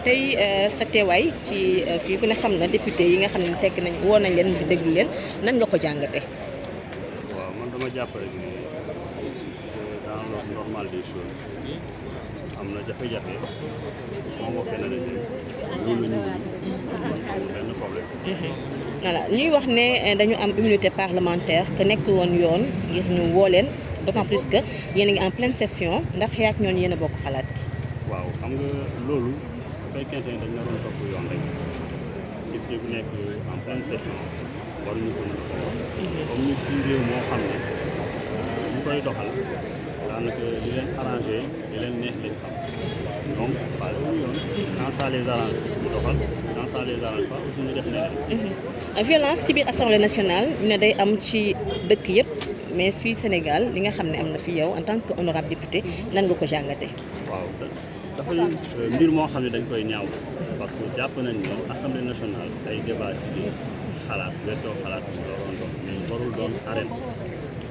tey sa teewaay ci fii ku ne xam na député yi nga xam ne tekk nañ woo nañ leen ngir déglu leen nan nga ko jàngate. waaw man dama jàpp rek ne dans le normal des choses am na jafe-jafe convoqué na leen loolu la ñu benn problème. voilà ñuy wax ne dañu am immunité parlementaire que nekk woon yoon ngir ñu woo leen d'autant plus que yéen a ngi en pleine session ndax yaa ak ñooñu yéen a bokk xalaat. waaw xam nga loolu bu fekkente ne dañ la doon topp yoon rek député bu nekk en pleine session waruñu ko mën a ko wax. comme ñu ci réew moo xam ne ñu koy doxal daanaka li leen arrangé li leen neex lañ xam donc faale wu yoon quand ça les arrange ñu doxal quand ça les arrange pas aussi ñu def neneen. violence ci biir assemblée nationale ñu ne day am ci dëkk yëpp mais fii Sénégal li nga xam ne am na fi yow en tant que honorable député lan nga ko jàngate. waaw dafa mbir moo xam ne dañ koy ñaaw parce que jàpp nañ ne assemblée nationale ay débat ci xalaat wettoo xalaat bi waroon doon mais warul doon arène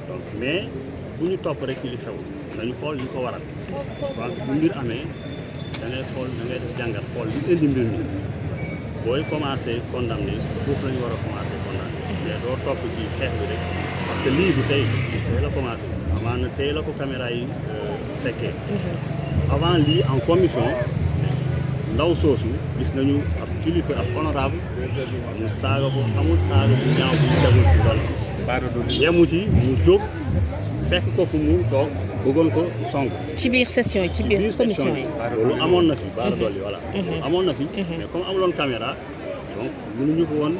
donc mais bu ñu topp rek ci li xew nañu xool li ko waral parce que bu mbir amee da ngay xool da ngay def jàngat xool li indi mbir mi booy commencé condamné foofu la ñu war a commencé condamné mais doo topp ci xeex bi rek parce que lii du tey la commencé amaana tey la ko caméra yi fekkee avant lii en commission ndaw soosu gis nañu ab kilifa ab honorable mu saaga ko amul saaga bu ñaaw bu tegul ci doole yemu ci mu jóg fekk ko fu mu toog bëggoon ko song ci biir session yi ci biir commission yi loolu amoon na fi baara dolli voilà amoon na fi mais comme amuloon caméra donc mënuñu ko woon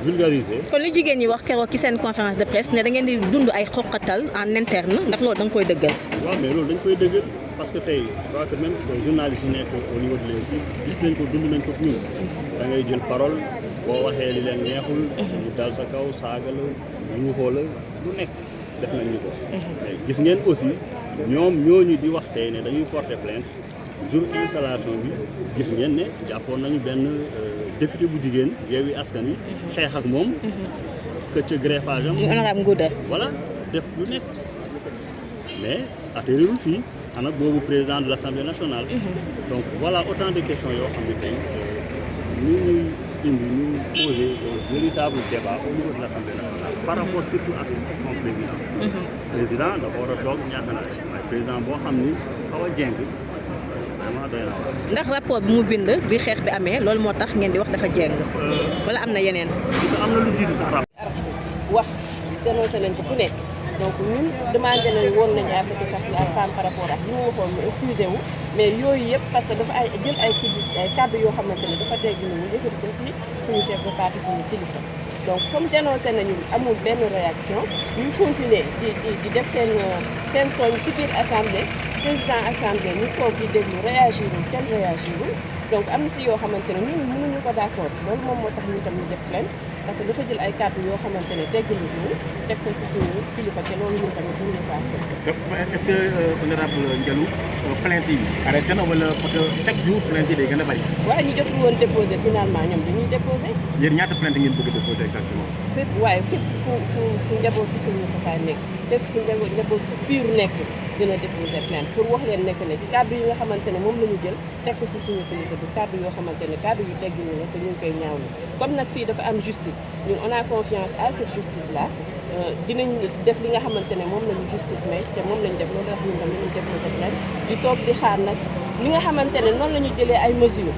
vulgariser. kon li jigéen ñi wax keroog ci seen conférence de presse ne da ngeen di dund ay xoqatal en interne ndax loolu da nga koy dëggal. waaw mais loolu dañ koy dëggal parce que tey je crois que même journalistes yi nekk au niveau de l'ENSI gis nañ ko dund nañ ko ñun da ngay jël parole boo waxee li leen neexul ñu dal sa kaw saaga la ñu xoola lu nekk def nañ ñu ko mais gis ngeen aussi ñoom ñooñu di wax tey ne dañuy porter plainte jour installation bi gis ngeen ne jàppoon nañu benn député bu jigéen Yewwi Askan Wi xeex ak moom xëcc greffage am honorable Ngouda voilà def lu nekk mais atterrirul fii xanaa boobu président de l'Assemblée nationale donc voilà autant de questions yoo xam ne tey ñu ñuy indi ñu poser un véritable débat au niveau de l'Assemblée nationale par rapport surtout ak son président président dafa war a toog ñaata waaye président boo xam ni xaw a jeng vraiment doy na waar. ndax rapport bi mu bind bi xeex bi amee loolu moo tax ngeen di wax dafa jeng wala am na yeneen. am na lu jiitu sax rapport. wax dénoncé nañ ko fu nekk donc ñun demandé nañ woon nañu à ce que sax la femme par rapport ak li mu waxoon mu excusé wu mais yooyu yëpp parce que dafa ay jël ay kàddu yoo xamante ne dafa dégg ni mu yëkkati ko si suñu chef de parti suñu kilifa donc comme dénoncé nañu amul benn réaction ñu continuer di def seen tooñ si biir assemblée président assemblée ñu toog di déglu réagirul kenn réagirul donc am na si yoo xamante ne ñun mënuñu ko d'accord loolu moom moo tax ñu tam ñu def plainte parce que dafa jël ay kàddu yoo xamante ne tegguñu ñu teg ko si suñu kilifa te loolu ñun tamit mënuñu ko accepté. est-ce que honorable Ndialou plainte yi arrêté na wala parce que chaque jour plainte yi day gën a bari. waaye ñu jotul woon déposé finalement ñoom dañuy déposé. yéen ñaata plainte ngeen bëgg a déposé exactement. fépp waaye fépp fu njaboot ci suñu safaay nekk fépp fu njaboot ci biir nekk dina déposé plainte pour wax leen nekk ne kàddu yi nga xamante ne moom la ñu jël teg ko si suñu kilifa du kàddu yoo xamante ne kàddu yu tegguñu la te ñu ngi koy ñaawlu comme nag fii dafa am justice ñun on a confiance à cette justice là dinañ def li nga xamante ne moom lañu justice may te moom lañu def loolu tax ñun tam dañuy déposé plainte di toog di xaar nag li nga xamante ne noonu la ñu jëlee ay mesures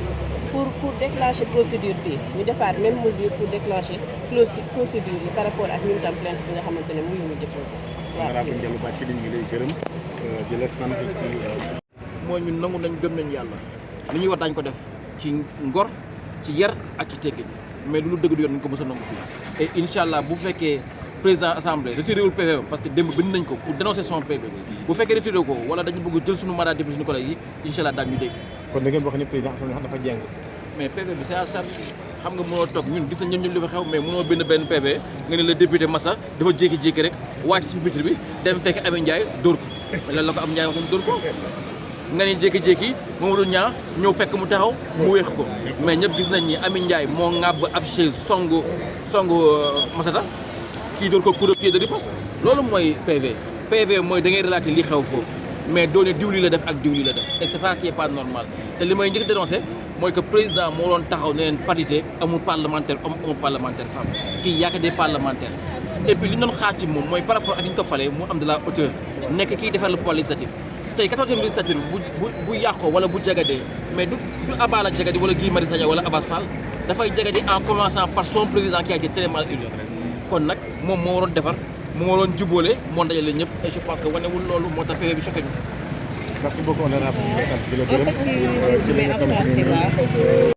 pour déclencher procédure bi ñu defaat même mesure pour déclencher procédure yi par rapport ak ñun tam plainte bi nga xamante ne muy ñu déposé waaw honorable Ndialou Bathily ñu ngi lay gërëm di la sant ci mooy ñun nangu nañ gëm nañ yàlla li ñuy wax daañu ko def ci ngor ci yar ak ci teggin mais lu dëgg du yoon nañ ko mës a nangu fii et incha allah bu fekkee président assemblée retiré wul PV parce que démb bind nañ ko pour dénoncer son PV bu fekkee retiré ko wala dañu bëgg jël suñu mandat député suñu collègue yi incha allah daañu ñu dégg. kon da ngeen wax ni président assemblée dafa jeng. mais PV bi c'est à charge xam nga mënoo toog ñun gis nañ ñoom dafa xew mais mënoo bind benn PV nga ne le député Massa dafa jékki-jékki rek wàcc ci pupitre bi dem fekk Amy Ndiaye dóor ko mais lan la ko am Ndiaye waxum dóor ko nga ne jékki-jékki Mamadou Niang ñëw fekk mu taxaw mu weex ko mais ñëpp gis nañ ni Amy Ndiaye moo ŋàbb ab chaise songu Massata kii dóor ko coup de pied de riposte loolu mooy PV mooy da ngay relater li xew foofu mais doone diw lii la def ak diw lii la def et c'est pas qui est pas normal te li may njëkk dénoncé mooy que président moo doon taxaw ne leen parité amul parlementaire homme amul parlementaire femme fii y a que des parlementaires et puis li ñu doon xaar ci moom mooy par rapport ak li ñu ko falee mu am de la hauteur nekk kii defar le pouvoir législatif tey 14e législature bu yàqoo wala bu jagadee mais du Abba la jagadi wala Guy Marius Sagna wala Abass Fall dafay jagadi en commençant par son président qui a été très mal élu kon nag moom moo waroon defar moo waroon jubóole moo dajale ñëpp et je pense que wanewul loolu moo tax PV bi choqué ñu. Merci beaucoup honorable. Un petit résumé en français, waaw.